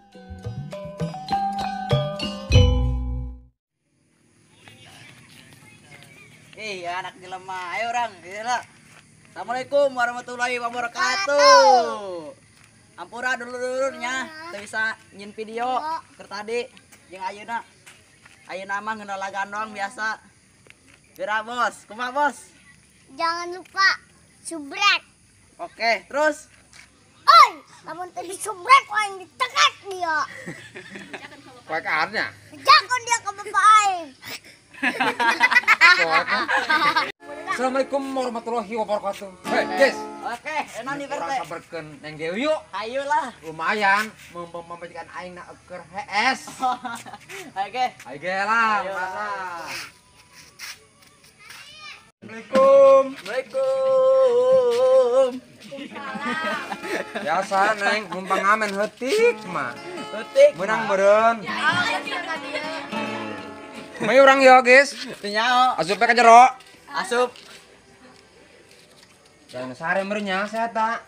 Ih, anak jelema. Ayo orang, lah. Assalamualaikum warahmatullahi wabarakatuh. Ampura dulur-dulurnya, teu bisa nyin video keur tadi jeung ayeuna. Ayeuna mah ngeunah gandong biasa. Geura bos, kumaha bos? Jangan lupa subrek. Oke, terus. Oi, lamun teu disubrek aing ditekek dia. Poek arnya? Jangan dia ke bapak aing. Assalamualaikum warahmatullahi wabarakatuh. Hei, guys. Oke, enak nih Pak RT. Sabarkeun Neng Dewi yuk. Ayolah. Lumayan memajikan aing na keur HS. Oke. Ayo lah, mana. Assalamualaikum. Waalaikumsalam. Biasa Neng, numpang ngamen heutik mah. Heutik. Meunang meureun. Kumaha urang yo, guys? Teu nyaho. Asup ka jero. Asup. Dan sare meureun nya sehat ta?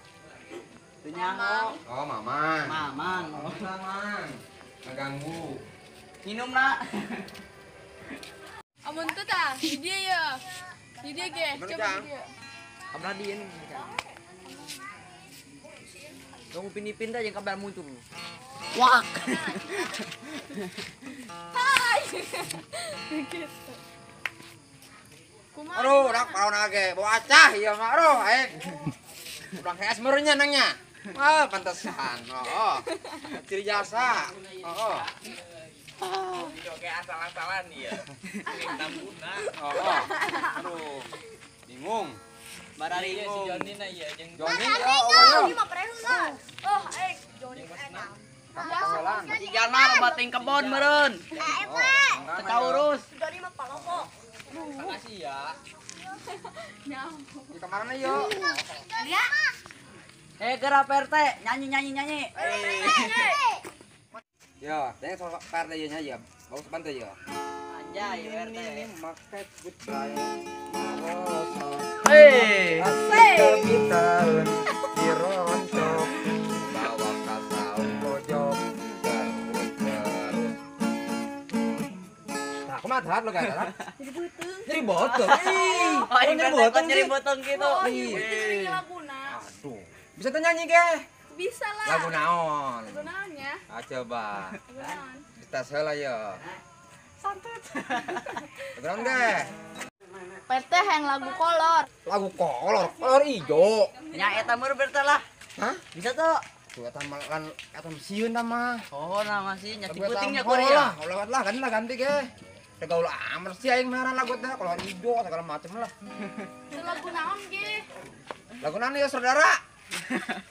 Teu nyaho. Oh, mamang. Mamang. Oh, mamang. Ngaganggu. Minum na. Amun teu tah, di dieu ya. Di dieu ge, coba di dieu. Abra di ini. Tunggu pin-pin dah yang kabar muncul. Wak. Hai. Gitu. Kumaha? Aduh, dak parona ge, bawa acah ieu mah aduh aing. Urang HS meureun nya nangnya. Ah, pantesan. Oh. Ciri jasa. Oh. Oke, asal-asalan ya. Tambuna. Oh. Aduh. Bingung. Barari si Joni na iya jeung Joni ya, oh. Oh, eh Joni enak. Tigana loba ting kebon meureun. Teu kaurus. Joni mah paloko. Makasih ya. Di kamarana yo. Ya. Eh geura Pak RT, nyanyi nyanyi nyanyi. Yo, tanya soal Pak RT nya ya. Bagus bantu ya. Anjay Pak RT. Make goodbye. Hei. Asik dirontok bawa ka saung pojok terus. Nah, kumaha tahap lo kan? Jadi beuteung. Jadi beuteung. Ih, oh, jadi beuteung jadi beuteung gitu. Oh, iya, laguna. Aduh. Bisa tuh nyanyi ke? Bisa lah. Lagu naon? Lagu naonnya? Ah, coba. Lagu naon? Kita heula ya. Santet. Lagu naon ge? PT yang lagu kolor. Lagu kolor, kolor ijo. Nya eta meur berarti lah. Hah? Bisa tuh. Tuh eta mah kan eta sieun ta mah. Oh, nah masih nya putingnya Korea. Lah, lah ganti lah ganti ge. Teh gaul amat sih aing mah lagu teh kolor ijo segala macem lah. Itu lagu naon ge? Lagu naon ya saudara?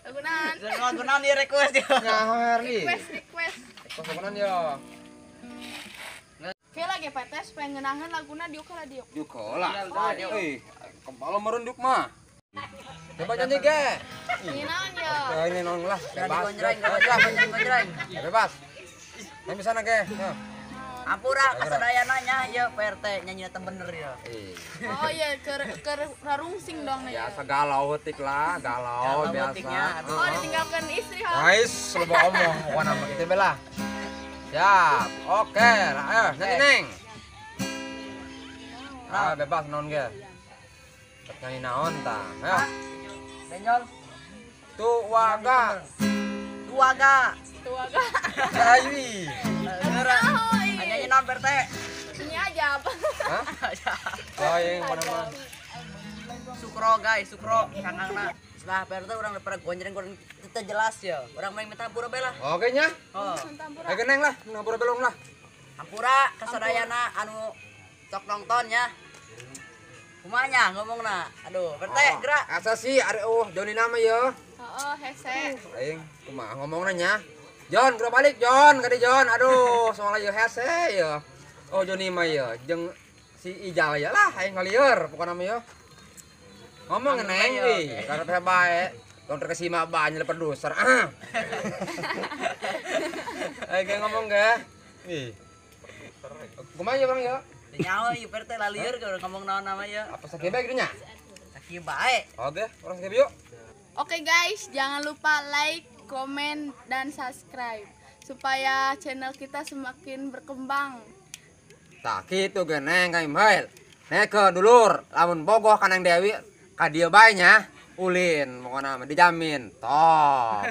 Lagu naon? Lagu naon ya request ya. Nyaho Herli. Request request. Request lagu naon ya? Oke lagi PT supaya ngeunangan laguna diuk lah diuk. Diuk lah. Eh, kepala meureun diuk mah. Coba nyanyi ge. Ini naon ya? Ya ini naon lah. Bebas. Gonjreng, Bebas. Yang bisa na ge. Ampura kasadayana nya ieu Pak RT nyanyi teh bener ya. Oh iya keur rarungsing dong nya. Biasa galau heutik lah, galau biasa. Oh ditinggalkan istri ha. Nice, loba omong pokona mah kitu be lah. Siap. Oke, lah ayo nyanyi Neng. Ah, bebas naon ge. Nyanyi naon tah? Ayo. Benjol. Tuwaga. Tuwaga. Tuwaga. Ayu. Nyanyi naon Pak RT? Ini aja apa? Hah? Oh, yang mana mah? Sukro guys, sukro kangangna. Setelah Pak RT urang pada gonjreng-gonjreng teu jelas ya. Urang main minta hampura bae lah. Oke nya. Oh. Ayo Neng lah, hampura belong lah. Hampura kasadayana anu sok nonton ya. Kumaha nya ngomongna? Aduh, Pak RT gerak. Asa sih ari oh Joni nama ya. Heeh, hese. Aing kumaha ngomongna nya? John, gerak balik John, kade John. Aduh, soalnya yo hese ya. Oh Joni mah ya, jeung si Ijal ya lah aing ngalieur pokona mah ya. Ngomong neng euy, karep bae. Tong terkesima bae nyelep produser. Ah. Ayo ge ngomong ge. Ih. Kumaha ya Bang ya? Nyaho ieu Pak RT lalieur keur ngomong naon nama ya. Apa sakieu bae kitu nya? Sakieu bae. Oke, urang sakieu yuk. Oke guys, jangan lupa like, komen, dan subscribe. Supaya channel kita semakin berkembang. Tah kitu ge Neng ka Imhail. Neke dulur, lamun bogoh ka Neng Dewi ka dieu bae nya. Ulin pokona mah dijamin. Top.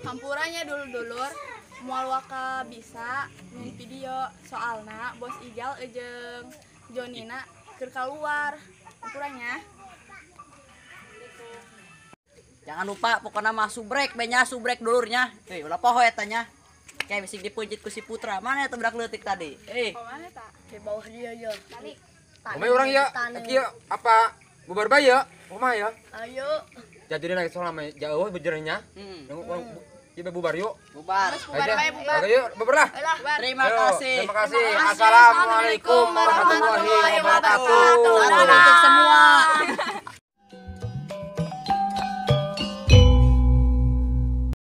Hampuranya dulur-dulur moal waka bisa nyieun video soalna Bos Ijal jeung Jonina keur keluar. Hampuranya. Jangan lupa pokoknya mah subrek bae nya, subrek dulurnya. Euy, ulah poho eta nya. Kayak bisi dipeujit ku si Putra. Mana eta budak leutik tadi? Eh, Mana ta? Di bawah dia ya. Balik. Kumaha urang ya? Kieu apa bubar bae ya? Kumaha ya? Ayo. Jadi lagi soal mah jauh bujurnya. Urang ieu bubar yuk. Bubar. Bubar bae bubar. Oke yuk, bubar lah. Terima Yuk, kasih. Terima kasih. Assalamualaikum warahmatullahi wabarakatuh.